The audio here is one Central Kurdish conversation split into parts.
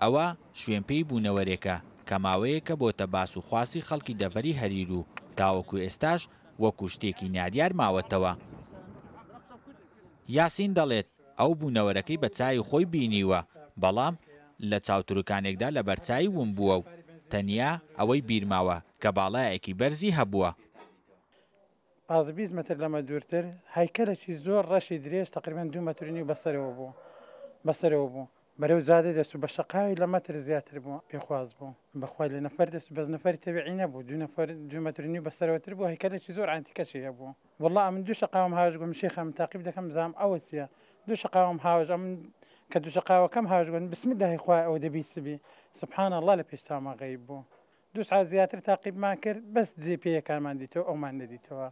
ئەوە شوێنپێی بوونەوەرێکە کە ماوەیەکە بۆتە باس و خواسی خەڵکی دەڤەری هەریر و تاوەکو ئێستاش وەکو شتێکی نادیار ماوەتەوە. یاسین دەڵێت، ئەو بوونەوەرەکەی بە چاوی خۆی بینیوە، بەڵام لە چاوتروکانێکدا لەبەرچاوی ون بووە و تەنیا ئەوەی بیرماوە کە باڵایەکی بەرزی هەبووە. 15 20 مەتر لەمە دوورتر هەیکەلێکی زۆر ڕەشی درێژ تەقریبەن دوو مەتر و نیو بەسەرەوە بوو بەسەرەوە بوو بەرەو جادەی دەچوو بە شەقاوی لە مەتر زیاتر بوو پێخواز بوو بەخوای لە نەفەر دەچوو بەس نەفەری تەبیعی نەبوو دوو نەفەر دوو مەتر و نیو بەسەرەوەتر بوو هەیکەلێکی زۆر عەنتیکەشی هەبوو وەڵا ئەمن دوو شەقاوم هاوێشت گوتم شێخە من تاقیب دەکەم بزانم ئەوە چیە دوو شەقاوم هاوێشت ئەمن کە دوو شەقاوەکەم هاوێشت گوتم بسم اللە خوایە ئەوە دەبی چ بی سبحان اللە لە پێش چاوما غەیب بوو دوو سعات زیاتر تاقیبمان کرد بەس جێ پێیەکانمان دیتەوە ئەومان نەدیتەوە.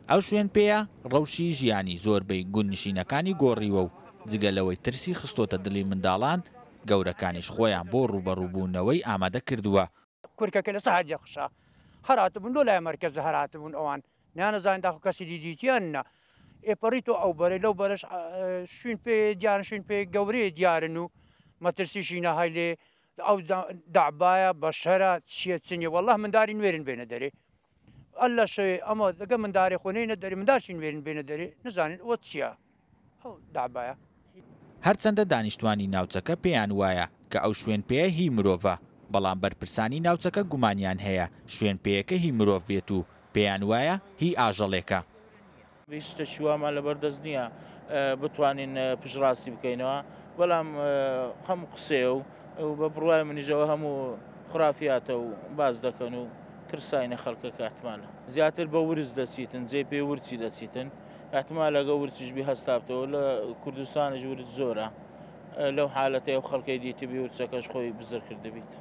ئەو شوێن پێیە ڕەوشی ژیانی زۆربەی گوندنشینەکانی گۆڕیوە و جگە لەوەی ترسی خستۆتە دڵی منداڵان، گەورەکانیش خۆیان بۆ ڕووبەڕووبوونەوەی ئامادە کردووە. کورکەکە لە سەهەر لێ خشا هەر هاتبوون لۆ لای مەرکەزە هەر هاتبوون ئەوان نیانەزانین داخۆ کەسی دی دیتیان نا ئێ پەڕی تۆ ئەو بەرەی لەو بەرەش شوین پێ دیارن شوین پێ گەورەیە دیارن و مەترسیشی نەهای لێ ئەو دەعبایە بەشەرە چیە چ نیە وەڵاه منداری نوێرن بێنە دەرێ ئەللە شەوێ ئەمە دەگە مندارێ خۆ نێنە دەرێ مندارشی نوێرن بێنە دەرێ نزانین ئەوە چیە ئەو دەعبایە. هەرچەندە دانیشتوانی ناوچەکە پێیان وایە کە ئەو شوێن پێیە هی مرۆڤە، بەڵام بەرپرسانی ناوچەکە گومانیان هەیە شوێن پێیەکە هی مرۆڤ بێت و پێیان وایە هی ئاژەڵێکە. هیچ شتێکی وامان لەبەر دەست نییە بتوانین پشتڕاستی بکەینەوە، بەڵام هەموو قسەیە و بە بڕوای منیش ئەوە هەموو خورافیاتە و باس دەکەن و ترساینە خەڵکەکە احتمالە زیاتر بە ورچ دەچیتن جێ پێی ورچی دەچیتن احتمالە گە ورچیش بی هەستابتەوە لە کوردستانیش ورچ زۆرە لەو حالەتەی ئەو خەڵکەی دیتبی ورچەکەش خۆی بزر کردبیت.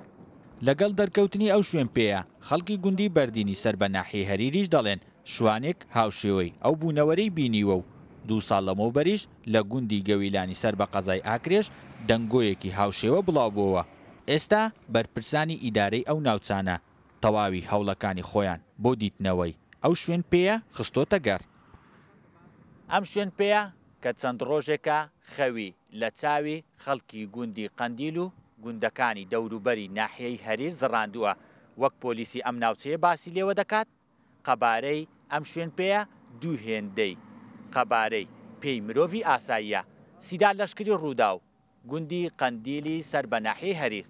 لەگەڵ دەرکەوتنی ئەو شوێن پێیە، خەڵکی گوندی بەردینی سەر بە ناحیەی هەریریش دەڵێن، شوانێک هاوشێوەی ئەو بوونەوەرەی بینیوە و دوو ساڵ لەمەوبەریش لە گوندی گەویلانی سەر بە قەزای ئاکرێش دەنگۆیەکی هاوشێوە بڵاوبۆوە. ئێستا بەرپرسانی ئیدارەی ئەو ناوچانە تەواوی هەوڵەکانی خۆیان بۆ دیتنەوەی ئەو شوێن پێیە خستۆتە گەڕ. ئەم شوێن پێیە کە چەند ڕۆژێکە خەوی لە چاوی خەڵکی گوندی قەندیل و گوندەکانی دەوروبەری ناحیەی هەریر زڕاندووە، وەک پۆلیسی ئەم ناوچەیە باسی لێوە دەکات، قەبارەی ئەم شوێنپێیە دوو هێندەی قەبارەی پێی مرۆڤی ئاساییە. سیدار لەشکری، رووداو، گوندی قەندیلی سەر بە ناحیەی هەریر.